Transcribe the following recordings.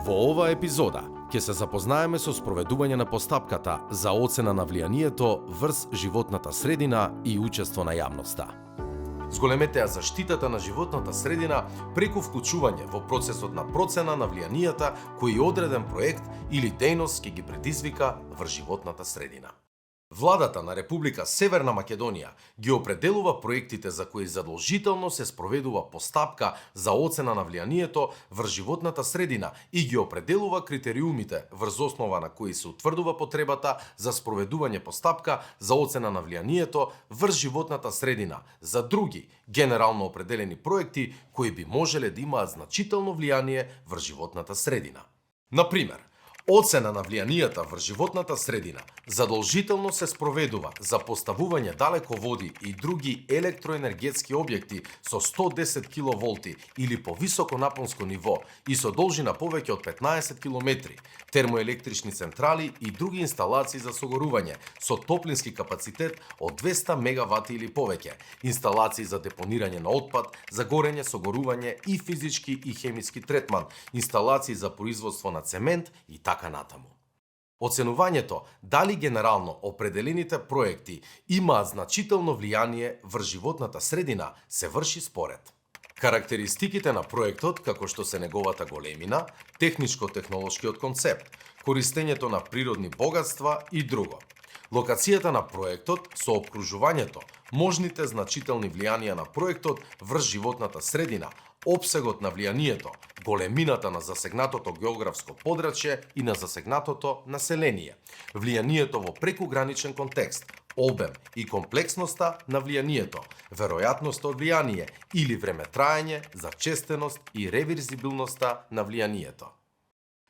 Во оваа епизода ќе се запознаеме со спроведување на постапката за оцена на влијанието врз животната средина и учество на јавноста. Зголемете ја заштитата на животната средина преку вклучување во процесот на процена на влијанијата кои одреден проект или дејност ќе ги предизвика врз животната средина. Владата на Република Северна Македонија ги определува проектите за кои задолжително се спроведува постапка за оцена на влијанието врз животната средина и ги определува критериумите врз основа на кои се утврдува потребата за спроведување постапка за оцена на влијанието врз животната средина за други генерално определени проекти кои би можеле да имаат значително влијание врз животната средина. Например, оцена на влијанијата врз животната средина задолжително се спроведува за поставување далеководи и други електроенергетски објекти со 110 киловолти или повисоко напонско ниво и со должина повеќе од 15 километри, термоелектрични централи и други инсталации за согорување со топлински капацитет од 200 мегавати или повеќе, инсталации за депонирање на отпад, за горење, согорување и физички и хемиски третман, инсталации за производство на цемент и така натаму. Оценувањето дали генерално определените проекти имаат значително влијание врз животната средина се врши според карактеристиките на проектот како што се неговата големина, техничко-технолошкиот концепт, користењето на природни богатства и друго. Локацијата на проектот со опкружувањето, можните значителни влијанија на проектот врз животната средина, опсегот на влијанието, големината на засегнатото географско подрачје и на засегнатото население, влијанието во прекуграничен контекст, обем и комплексноста на влијанието, веројатноста од влијание или времетраење, зачестеност и реверзибилноста на влијанието.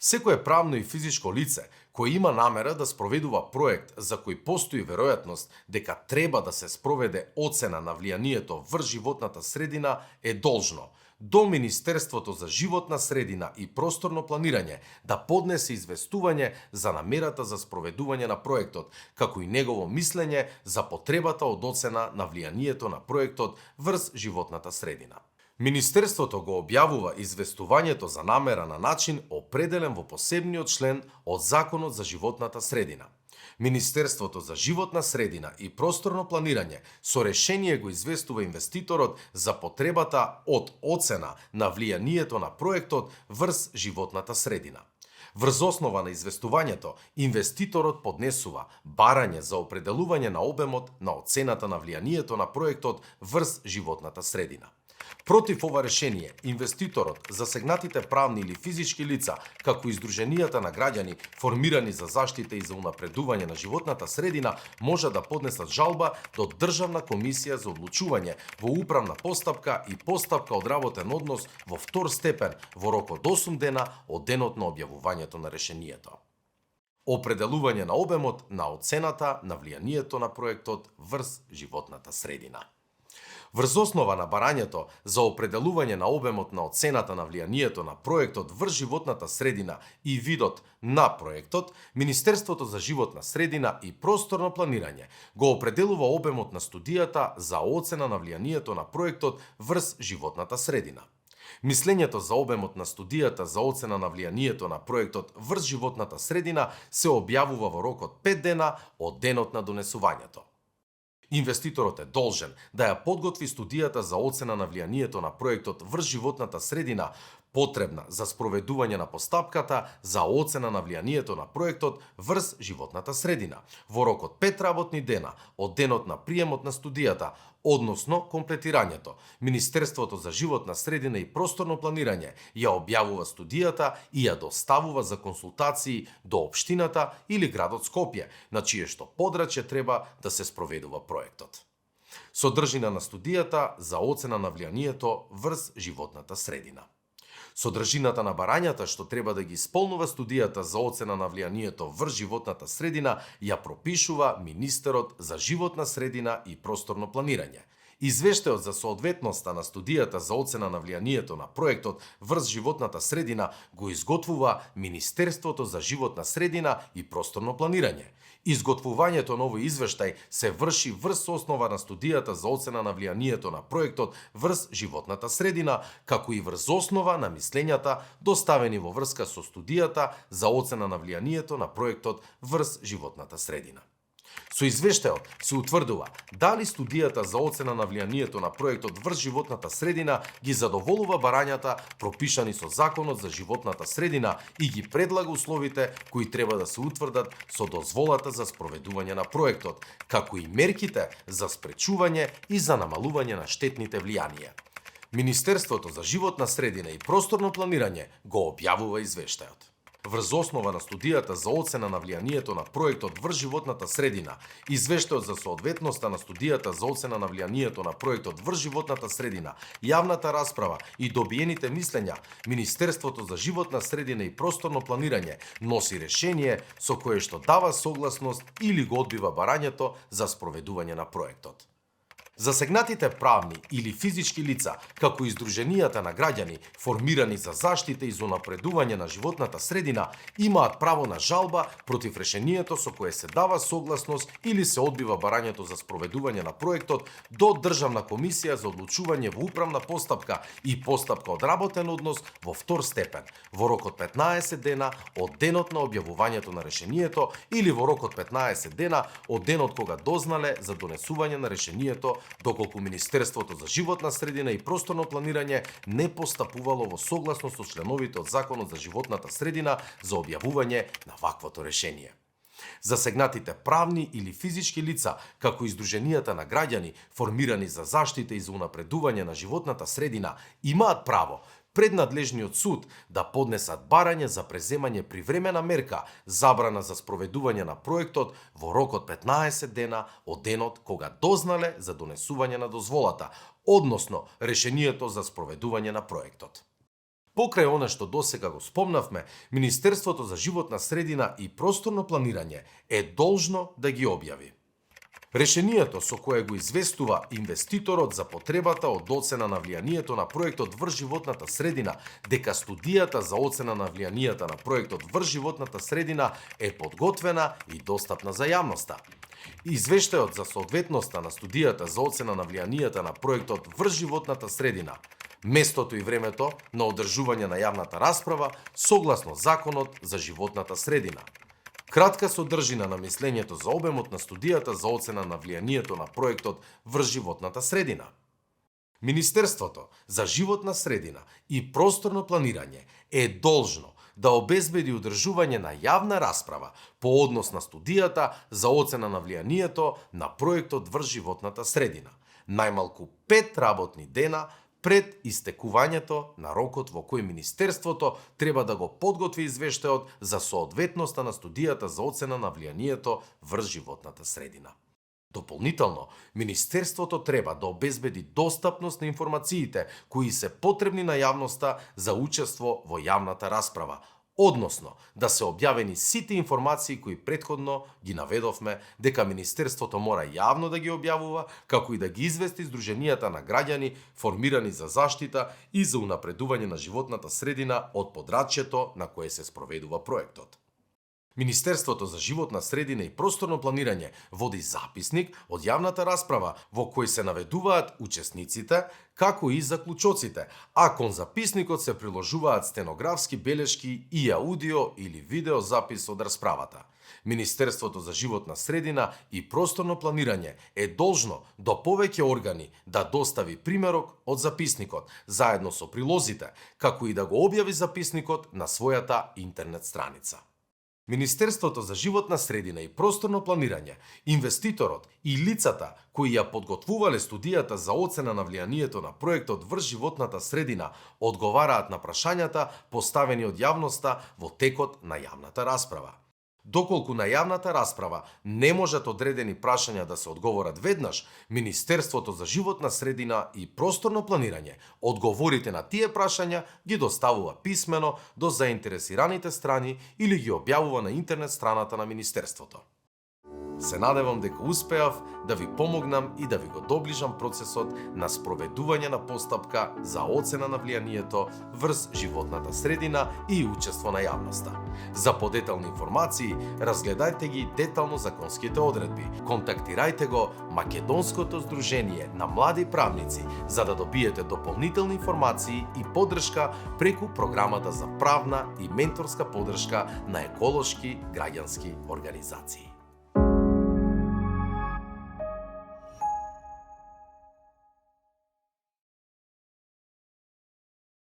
Секое правно и физичко лице кој има намера да спроведува проект за кој постои веројатност дека треба да се спроведе оцена на влијанието врз животната средина е должно до Министерството за животна средина и просторно планирање да поднесе известување за намерата за спроведување на проектот, како и негово мислење за потребата од оцена на влијанието на проектот врз животната средина. Министерството го објавува известувањето за намера на начин определен во посебниот член од Законот за животната средина. Министерството за животна средина и просторно планирање со решение го известува инвеститорот за потребата од оцена на влијанието на проектот врз животната средина. Врз основа на известувањето, инвеститорот поднесува барање за определување на обемот на оцената на влијанието на проектот врз животната средина. Против ова решение, инвеститорот, засегнатите правни или физички лица, како и издруженијата на граѓани формирани за заштита и за унапредување на животната средина, може да поднесат жалба до Државна комисија за одлучување во управна постапка и постапка од работен однос во втор степен во рок од 8 дена од денот на објавувањето на решението. Определување на обемот на оцената на влијанието на проектот врз животната средина. Врз основа на барањето за определување на обемот на оцената на влијанието на проектот врз животната средина и видот на проектот, Министерството за животна средина и просторно планирање го определува обемот на студијата за оцена на влијанието на проектот врз животната средина. Мислењето за обемот на студијата за оцена на влијанието на проектот врз животната средина се објавува во рок од 5 дена од денот на донесувањето. Инвеститорот е должен да ја подготви студијата за оцена на влијанието на проектот врз животната средина, потребна за спроведување на постапката за оцена на влијанието на проектот врз животната средина, во рок од 5 работни дена од денот на приемот на студијата, односно комплетирањето. Министерството за животна средина и просторно планирање ја објавува студијата и ја доставува за консултации до општината или градот Скопје, на чие што подрачје треба да се спроведува проектот. Содржина на студијата за оцена на влијанието врз животната средина. Содржината на барањата што треба да ги исполнува студијата за оцена на влијанието врз животната средина ја пропишува министерот за животна средина и просторно планирање. Извештајот за соодветноста на студијата за оцена на влијанието на проектот врз животната средина го изготвува Министерството за животна средина и просторно планирање. Изготвувањето на овој извештај се врши врз основа на студијата за оцена на влијанието на проектот врз животната средина, како и врз основа на мислењата доставени во врска со студијата за оцена на влијанието на проектот врз животната средина. Со извештајот се утврдува дали студијата за оцена на влијанието на проектот врз животната средина ги задоволува барањата пропишани со Законот за животната средина и ги предлага условите кои треба да се утврдат со дозволата за спроведување на проектот, како и мерките за спречување и за намалување на штетните влијанија. Министерството за животна средина и просторно планирање го објавува извештајот. Врз основа на студијата за оцена на влијанието на проектот врз животната средина, извештајот за соодветноста на студијата за оцена на влијанието на проектот врз животната средина, јавната расправа и добиените мислења, Министерството за животна средина и просторно планирање носи решение со кое што дава согласност или го одбива барањето за спроведување на проектот. Засегнатите правни или физички лица, како и издруженијата на граѓани формирани за заштита и за унапредување на животната средина, имаат право на жалба против решението со кое се дава согласност или се одбива барањето за спроведување на проектот до Државна комисија за одлучување во управна постапка и постапка одработен однос во втор степен, во рок од 15 дена од денот на објавувањето на решението или во рок од 15 дена од денот кога дознале за донесување на решението, доколку Министерството за животна средина и просторно планирање не постапувало во согласност со членовите од Законот за животната средина за објавување на ваквото решение. Засегнатите правни или физички лица, како издруженијата на граѓани формирани за заштита и за унапредување на животната средина, имаат право пред надлежниот суд да поднесат барање за преземање привремена мерка забрана за спроведување на проектот во рок од 15 дена од денот кога дознале за донесување на дозволата, односно решението за спроведување на проектот. Покрај она што досега го спомнавме, Министерството за животна средина и просторно планирање е должно да ги објави решението со кое го известува инвеститорот за потребата од оцена на влијанието на проектот врз животната средина, дека студијата за оцена на влијанието на проектот врз животната средина е подготвена и достапна за јавноста. Извештајот за соодветноста на студијата за оцена на влијанието на проектот врз животната средина, местото и времето на одржување на јавната расправа согласно Законот за животната средина. Кратка содржина на мислењето за обемот на студијата за оцена на влијанието на проектот врз животната средина. Министерството за животна средина и просторно планирање е должно да обезбеди одржување на јавна расправа по однос на студијата за оцена на влијанието на проектот врз животната средина, најмалку 5 работни дена пред истекувањето на рокот во кој Министерството треба да го подготви извештајот за соодветноста на студијата за оцена на влијанието врз животната средина. Дополнително, Министерството треба да обезбеди достапност на информациите кои се потребни на јавноста за учество во јавната расправа, односно да се објавени сите информации кои претходно ги наведовме дека Министерството мора јавно да ги објавува, како и да ги извести издруженијата на граѓани формирани за заштита и за унапредување на животната средина од подрачјето на кое се спроведува проектот. Министерството за животна средина и просторно планирање води записник од јавната расправа во кој се наведуваат учесниците, како и заклучоците, а кон записникот се приложуваат стенографски белешки и аудио или видео запис од расправата. Министерството за животна средина и просторно планирање е должно до повеќе органи да достави примерок од записникот, заедно со прилозите, како и да го објави записникот на својата интернет страница. Министерството за животна средина и просторно планирање, инвеститорот и лицата кои ја подготвувале студијата за оцена на влијанието на проектот врз животната средина одговараат на прашањата поставени од јавноста во текот на јавната расправа. Доколку на јавната расправа не можат одредени прашања да се одговорат веднаш, Министерството за животна средина и просторно планирање одговорите на тие прашања ги доставува писмено до заинтересираните страни или ги објавува на интернет страната на Министерството. Се надевам дека успеав да ви помогнам и да ви го доближам процесот на спроведување на постапка за оцена на влијанието врз животната средина и учество на јавноста. За подетални информации, разгледајте ги детално законските одредби. Контактирајте го Македонското здружение на млади правници за да добиете дополнителни информации и поддршка преку програмата за правна и менторска поддршка на еколошки граѓански организации.